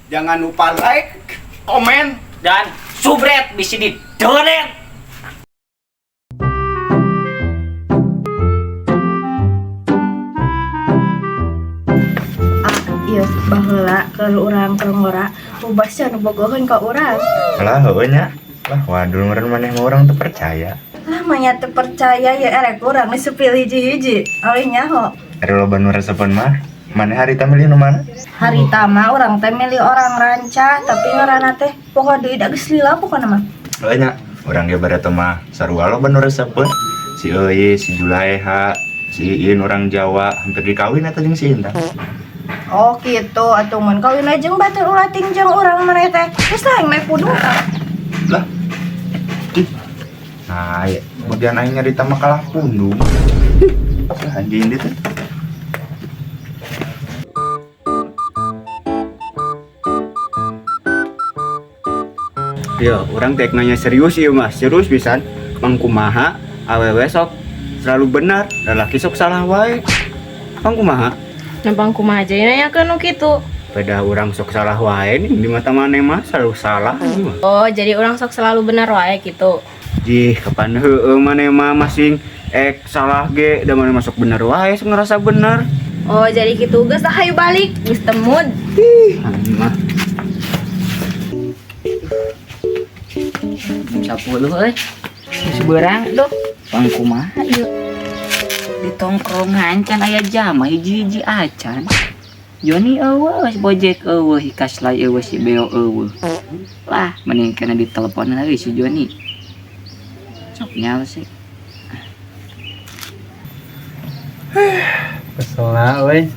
Jangan lupa like, komen, dan subscribe di sini donet. Ah, iya, baheula keur urang keur ngora, loba sia nu bogoheun ka urang. Lah heueuh nya. Lah waduh meureun maneh mah urang teu percaya. Lah manya teu percaya ya erek urang geus sepil hiji-hiji. Aweh nyaho. Ari loba nu resepeun mah, maneh harita milih nu mana? Harita mah urang teh milih orang ranca, tapi ngaranna teh pokok deui da geus lila pokona mah. Heueuh nya, urang ge bareto mah sarua loba nu resepeun. Si Euy, si Julaeha, si Iin orang Jawa hampir dikawin eta jeung si Intan. Oh gitu, atuh mun kawin aja jeung batur ulah ting jeung urang maneh teh. Geus lah yang naik pudung tah. Lah. Ih. Nah, ya. Kemudian aing nyarita mah kalah pundung. Ih, lah anjing dia teh. Ya, orang tek nanya serius ieu mah, serius pisan. Mang kumaha awewe sok selalu benar, lalaki sok salah wae. Mang kumaha? Nempang kumaha aja nanyakeun nu kitu. Beda orang sok salah wae nih di mata maneh mah selalu salah ieu mah. Oh, jadi orang sok selalu benar wae gitu. Jih, kapan heueuh maneh mah masing ek salah ge da maneh masuk bener wae sok ngerasa bener. Oh, jadi gitu geus lah hayu balik, geus temud. Ih, anjing mah. Jam 10 euy. Geus beurang duh. Pang kumaha ieu? Di tongkrongan can aya jama hiji-hiji acan. Joni eueuh, si Bojek eueuh, si Kaslay eueuh, si Beo eueuh. Lah, mending kena ditelepon lagi si Joni. Sok nyala sih. Kesel lah, euy.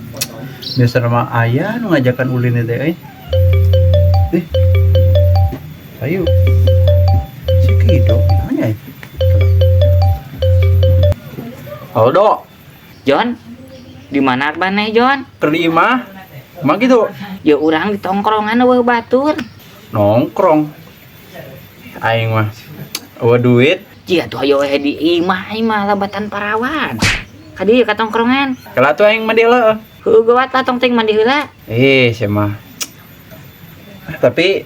Biasa mah ayah nu ngajakan ulin teh euy. Eh. Ayo. Si Kido nanya ya? Halo, Dok. Jon, di mana maneh, Jon? Keur di imah. Emang gitu? Ya urang di tongkrongan eueuh batur. Nongkrong. Aing mah eueuh duit. Jia tuh hayo we di imah aing mah labatan parawan. Ka dieu ka tongkrongan. Kala tuh aing mandi heula. Heueuh geuwat lah tong teuing mandi heula. Eh, sia mah. Tapi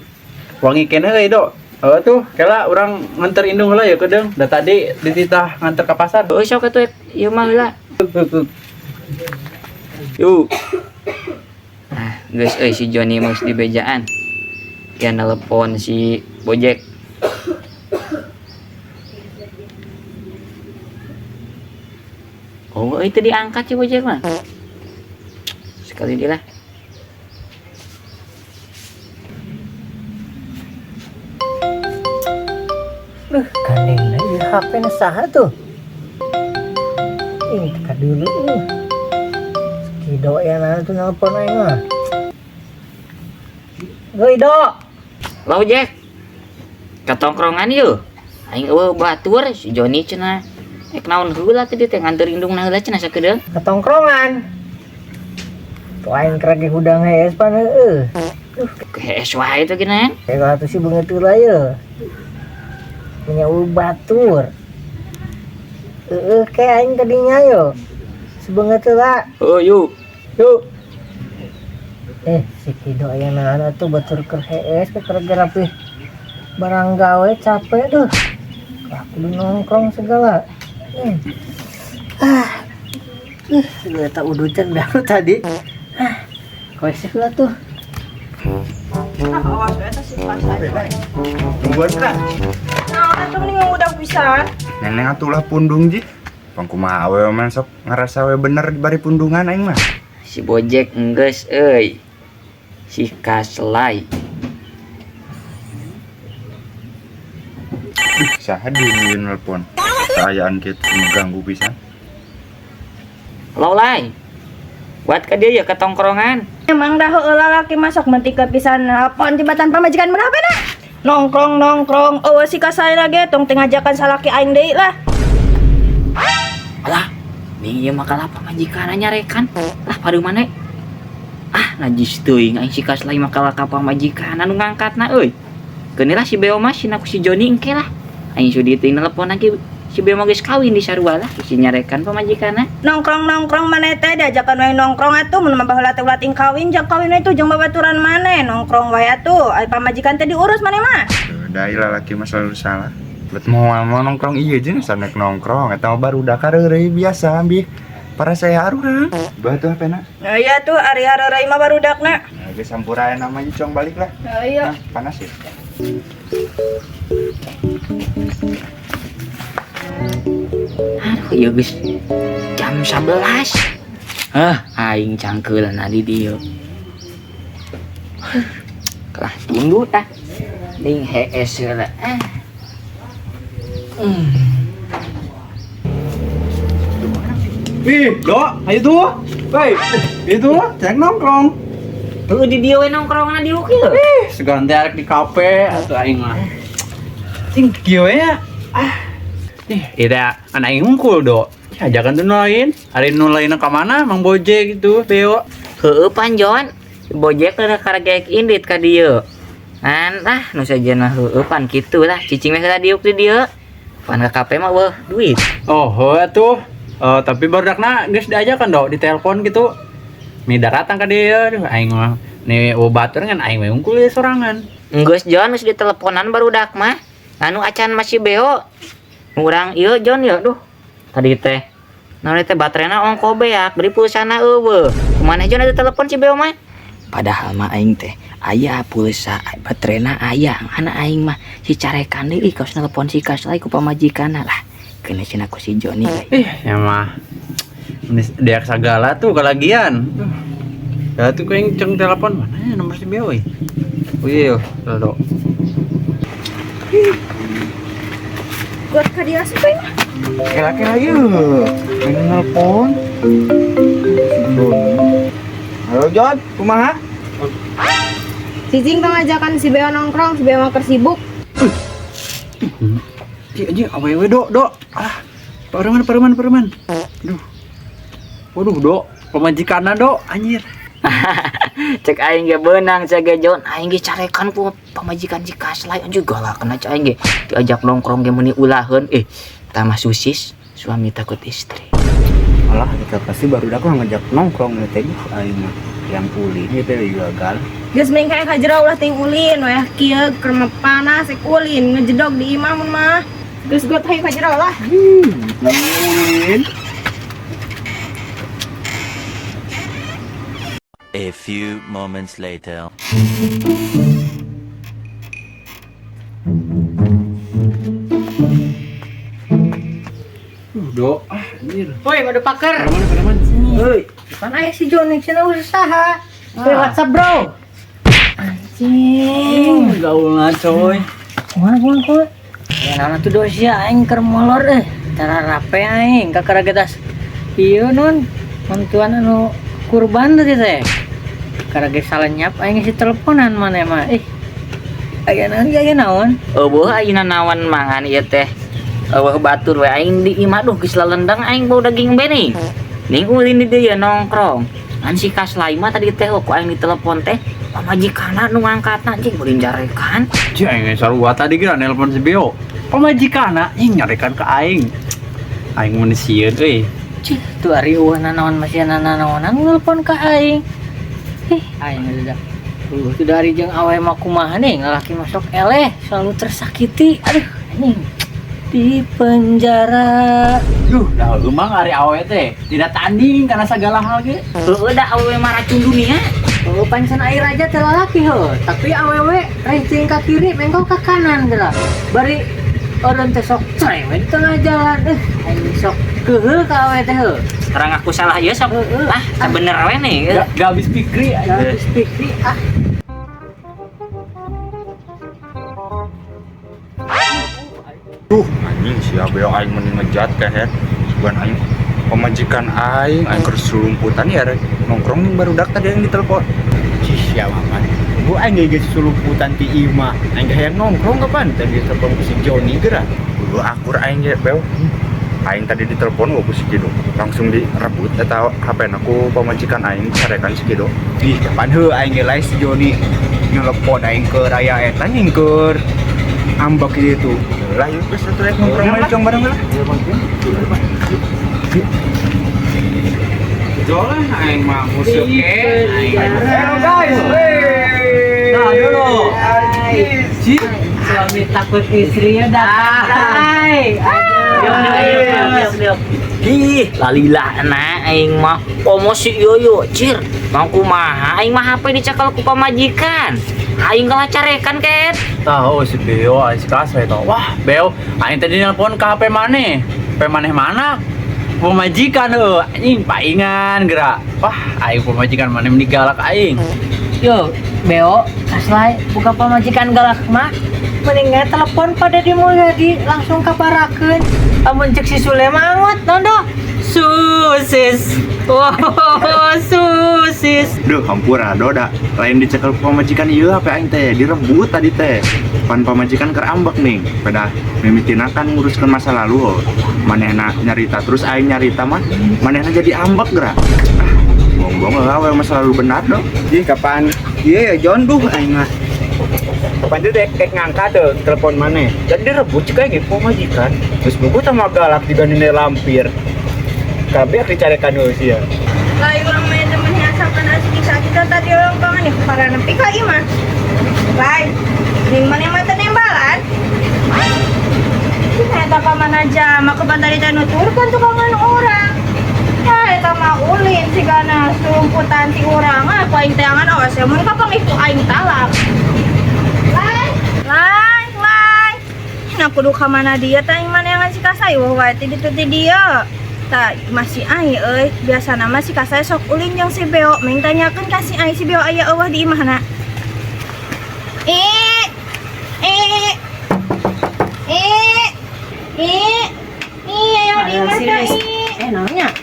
wangi keneh euy, Dok. Oh tuh, kela urang nganter indung heula ya kedeung. Da tadi dititah nganter ka pasar. Heueuh sok atuh ieu mah heula. Yuk. Ah, geus euy si Joni mah geus dibejaan. Ya nelepon si Bojek. Oh, itu diangkat si Bojek mah. Sekali dia lah. Gandeng lah, ieu HP na saha tuh? Ini teka dulu nih. Kido ya nah tuh nelpon aing mah. Heuy, Do. Lau Jack. Ka tongkrongan yeuh. Aing eueuh batur si Joni cenah. Ek naon heula teh dia teh nganter indungna heula cenah sakedeung. Ka tongkrongan. Tuh aing keur ge hudang hees pan heueuh. Hees wae teh geunan. Kayak atuh si beungeut heula ye. Punya batur. Heeh, kayak aing tadinya yo. Sebeungeut heula. Heuh yuk. Yuk. Si Kido aya naon atuh batur keur hees keur rapih barang gawe capek duh. Lah kudu nongkrong segala. Ah. Eta udutan baru tadi. Ah. Koes heula tuh. Ah, awas eta si Kaslay. Tungguan kan. Nah, atuh mending udah pisan. Neneng atuh lah pundung jih. Pang kumaha we mah sok ngerasa we bener bari pundungan aing mah. Si Bojek enggeus euy. Si Kaslay. Ih, saha deui nelpon. Kaayaan kitu mengganggu pisan. Halo Lai. Buat ka dieu ya ka tongkrongan. Emang dah heula lalaki masuk mentikeun pisan nelpon jembatan pamajikan mun HP na. Nongkrong nongkrong eueuh si Kaslay lagi tong teu ngajakan salaki aing deui lah. Alah, nih ieu mah kalah pamajikan nyarekan. Lah padu mana? Ah, najis teuing aing si Kaslay mah kalah ka pamajikan anu ngangkatna euy. Keun lah si Beo mah sina ku si Joni engke lah. Aing sudi teuing nelpon lagi Si Beo mah geus kawin di sarua lah, si nyarekan pamajikanna. Nongkrong-nongkrong maneh teh diajakan wae nongkrong atuh mun mah baheula teh ulah ting kawin jang kawin we tuh jeung babaturan maneh nongkrong wae atuh. Ari pamajikan teh diurus maneh mah. Udah lalaki mah selalu salah. Bet mau mau nongkrong iya jeung sanek nongkrong eta mah barudak kareureuy biasa ambih para saya urang. Bah tuh HP-na. Nah, iya tuh ari hareureuy mah barudakna. Nah, geus sampura namanya cong balik lah. Nah, iya. Nah, panas ya. Aduh, ieu geus jam 11. Hah, aing cangkeulan di dieu. Kelah tunduh tah. Ning hees heula. Ah. Ih, Do, ayo tuh. Woi, itu cek nongkrong. Heuh di dieu we nongkrongna di kieu. Ih, segan teh arek di kafe atuh aing mah. Cing kieu we nya. Ah. Ih, ida anak aing hungkul, Do. Ya, ajakan tuh nu lain. Ari nu lainna ka mana? Mang Boje gitu, Beo. Heueuh pan Jon. Bojek teh karek indit ka dieu. An ah nu sejenna heueuh pan kitu lah cicing we heula diuk di dieu. Pan ka kafe mah weuh duit. Oh, heuh atuh. Tapi barudakna geus diajakan, Do, di telepon gitu. Nih datang ka dieu, aduh aing mah. Nih eueuh batur ngan aing we hungkul ieu sorangan. Geus Jon geus diteleponan barudak mah. Anu acan masih beo. Urang ieu Jon ieu duh. Tadi teh naon teh baterena ongko beak beri pulsana eueuh. Kumaha Jon ada telepon si beo mah? Padahal mah aing teh aya pulsa baterena aya anak aing mah si carekan deui kaos telepon si Kaslai ku pamajikanna lah. Kena cenah ku si Joni euy. Ih, ya mah. Diak sagala tuh kalagian. Duh. Ya tuh kuing ceng telepon mana ya nomor si Beo euy. Oh iya, Do. Buat ka dieu asup mah. Kela-kela yeuh. Main nelpon. Halo Jon, kumaha? Cicing tong ngajakan si Beo nongkrong, si Beo mah keur sibuk. Ih, anjing awewe Do, Do. Ah, pareman pareman pareman. Aduh. Waduh, Do, pamajikanna Do, anjir. Cek aing ge beunang cek ge Jon, aing ge carekan ku pamajikan si Kaslai anjing galak kena cek aing ge diajak nongkrong ge meuni ulaheun tambah susis suami takut istri. Alah, kita pasti baru aku ngajak nongkrong nih teh aing mah. Yang ulin ieu teh gagal. Geus mending kayak kajera ulah ting ulin weh kieu keur mah panas ek ulin ngejedog di imah mun mah. Geus got hayu kajera lah. Ulin. A few moments later. Duh, Do. Ah, anjir. Woi, motherfucker. Pareman pareman. Heuy, pan aya si Joni cenah usaha. Woi, WhatsApp, Bro. Anjing. Gaulna coy. Kumaha kumaha kumaha? Ya naon atuh do sia aing keur molor eh. Cara rape aing ka karagetas. Ieu non, mantuan anu kurban tadi teh. Karage salenyap aing si teleponan maneh mah. Ih. Aya naon aya naon? Eueuh ayeuna naon mangan ieu teh. Eueuh batur we aing di imah duh geus lalendang aing bau daging bene. Ning ulin di dieu nongkrong. An si Kaslai mah tadi teh ku aing ditelepon teh pamajikanna nu ngangkatna anjing beuring jarekan. Cih, aing sarua tadi geura nelpon si Beo. Pamajikanna ih nyarekan ka aing. Aing mun sieun euy. Cih, tuh ari eueuh nanaon masih nanaonan nelpon ka aing. Ih, aing udah. Tuh dari jeung awe mah kumaha nih lalaki masuk eleh selalu tersakiti. Aduh, anjing. Di penjara. Duh, dah emang ari awe teh tidak tanding karena segala hal ge. Heueuh da awewe mah racun dunia. Oh, pancan air aja teh lalaki heuh, tapi awewe racing ka kiri mengkol ka kanan geura. Bari eureun teh sok cerewet di tengah jalan. Aing sok keuheul ka awewe teh heuh. Sekarang aku salah ieu sok. Heeh. Ah, sabener we nih. Gak habis pikir. Gak habis pikir ah. Duh, anjing siapa yang aing mending ngejat kehet. Sugan aing pamajikan aing, aing keur sulumputan ya rek. Nongkrong barudak tadi yang ditelepon. Cih, sia mah. Bu aing ge geus sulumputan ti imah. Aing hayang nongkrong kapan tadi ditelepon ku si Joni geura. Dulu akur aing ge, Beo. Aing tadi ditelepon ku si Kido. Langsung direbut eta HP na ku pamajikan aing carekan si Kido. Ih, kapan heuh aing ge lae si Joni nelepon aing ke raya eta nyingkeur. Ambek itu. Lah yuk geus atuh rek nongkrong mah cong bareng lah. Jolah aing mah musuh ke. Hello guys. Nah, dulu. Si Suami takut istrinya datang. Aduh. Ih, lalilah na aing mah. Komo si Yoyo, cir. Mau kumaha aing mah HP dicakal ku pamajikan. Aing kalah carekan ket. Tahu si Beo, aing si Kasai tau. Wah, Beo, aing tadi nelpon ke HP maneh. HP maneh mana? Pemajikan heuh, anjing paingan gerak. Wah, aing pemajikan maneh meni galak aing. Yo, Beo, aslai buka pamajikan galak mah. Mendingan telepon pada di Mulyadi langsung kabarakeun. Amun cek si Sule mangut, nondo. Susis. Wow, susis. Duh, hampura doda. Lain dicekel pamajikan ieu HP aing teh direbut tadi teh. Pan pamajikan keur ambek nih. Pada mimitina kan nguruskeun masa lalu oh. Manehna nyarita terus aing nyarita mah manehna jadi ambek gerak. Ah, bongbong lah we masa lalu benar dong. Ih, kapan? Iya ya John duh aing mah. Kapan tuh dek dek ngangkat tuh telepon mana? Dan direbut cek aing pamajikan. Terus buku sama galak juga nilai lampir. Kabeh dicarekan dulu sih ya. Lain urang main temen hiasakan asik kita tadi orang kangen nih para nepi ka imah. Lain, ning mana mah teu nembalan. Eta ka mana jama kapan tadi teh nuturkeun tukangan urang. Ya eta mah ulin sigana surumputan ti urang ah ku aing teangan awas ya mun kapanggih ku aing talak. Lain, lain, lain. Nah kudu ka mana dia teh aing mana yang si Kasai wah wae ti ditu ti dia. Tah masih ai euy, biasana mah si Kasai sok ulin jeung si Beo, ming tanyakeun ka si ai si Beo aya eueuh di imahna. Ih, ih, ih, ih, ih, aya di imah teh, ih. Eh naonnya?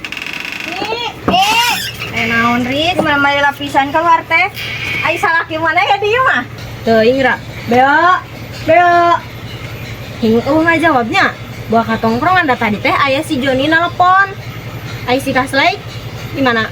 Ih, ih. Eh naon Riz? Mana mah lapisan keluar teh. Ai salaki mana ya di imah? Teuing ra. Beo, Beo. Hing eueuh ngajawabnya. Buah katongkrongan da tadi teh aya si Joni nelpon. Ai si Kaslay di mana?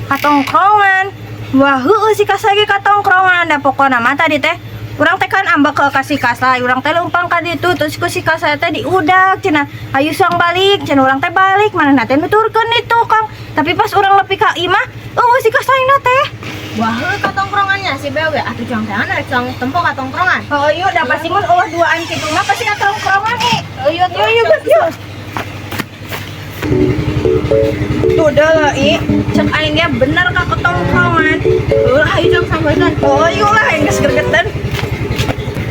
Katongkrongan. Wah, heueuh si Kasai ge katongkrongan da pokona mah tadi teh urang teh kan ambek ke ka si Kasai, urang teh leumpang ka ditu terus ku si Kasai teh diudak cenah hayu suang balik, cenah urang teh balik manehna teh nuturkeun itu Kang. Tapi pas urang nepi ka imah, eueuh si Kasaina teh. Wah, heueuh katongkrongannya si Beo ge atuh jang teh anu jang tempo katongkrongan. Oh yuk, da pasti mun eueuh duaan kitu mah pasti katongkrongan eh. Yuk yuk yuk yuk. Tuh dah i, cek aing ge bener ka ketongkrongan. Ulah hayu jang sampeun. Oh yuk lah aing geus gregetan.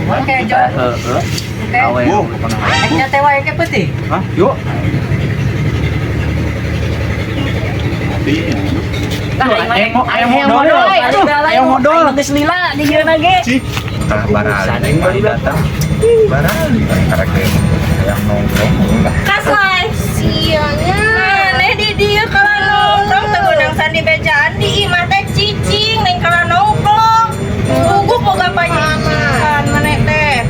Oke, Jon. Heeh. Oke. Awe. Wuh, pokona. Eknya teh wae ke peuting. Hah? Yuk. Aing mau aing modal. Aing modal. Aing geus lila di dieu ge. Cik, tah barali aing datang. Barali karek hayang nongkrong lah. Kaslai. Sianya. Maneh di dieu kalau nongkrong teu meunang sandi bejaan di imah teh cicing neng kalau nongkrong. Gugup boga panyikan maneh teh.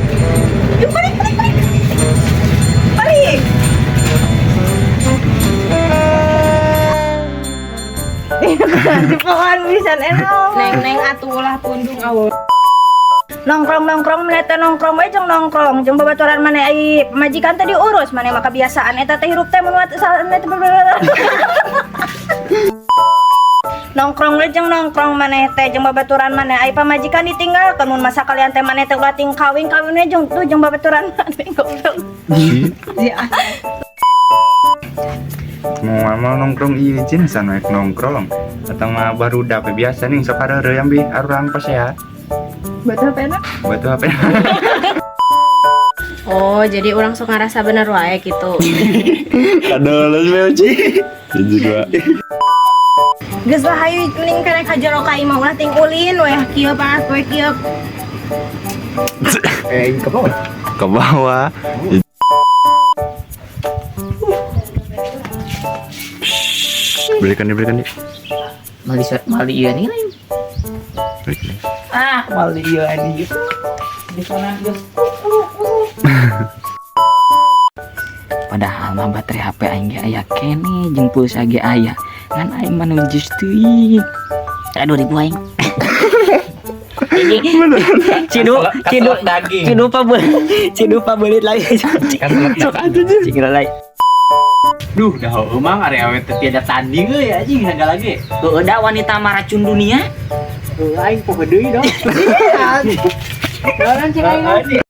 Yuk balik balik balik. Balik. Di pohon pisan enak. Neng-neng atuh ulah pundung awo. Nongkrong nongkrong maneh teh nongkrong we jeung nongkrong jeung babaturan maneh ai pamajikan teh diurus maneh mah kebiasaan eta teh hirup teh mun salah teh nongkrong we jeung nongkrong maneh teh jeung babaturan maneh ai pamajikan ditinggalkeun mun masa kalian teh maneh teh ulah ting kawin kawin we jeung tuh jeung babaturan maneh goblok. Mau mau nongkrong izin sana nongkrong atau mah baru dapet biasa nih sok areureun yang bi arurang pasea. Buat apa enak? Buat apa? Oh, jadi orang sok ngerasa bener wae gitu. Kadolos Beo Ci. Jujur gua. Geus lah hayu mending kana ka jero ka imah ulah ting ulin weh kieu panas poe kieu. Eh, ke bawah. Ke bawah. Belikan dia, belikan dia. Mali mali ieu nih lain. Belikan. Ah, mali ieu anjing. Di sana geus. Padahal mah baterai HP aing ge aya keneh jeung pulsa ge aya. Ngan aing mah nu jus teuing. Aduh ribu aing. Cidu, cidu, Kaselak daging. Cidu pa cidu pa beulit lagi. Sok atuh jeung. Cing lagi. Duh, dah heueuh mang ari awewe teh tiada tanding euy anjing sagala ge. Heueuh da wanita maracun dunia. Heuh, aing poho deui dong. Jalan cek aing.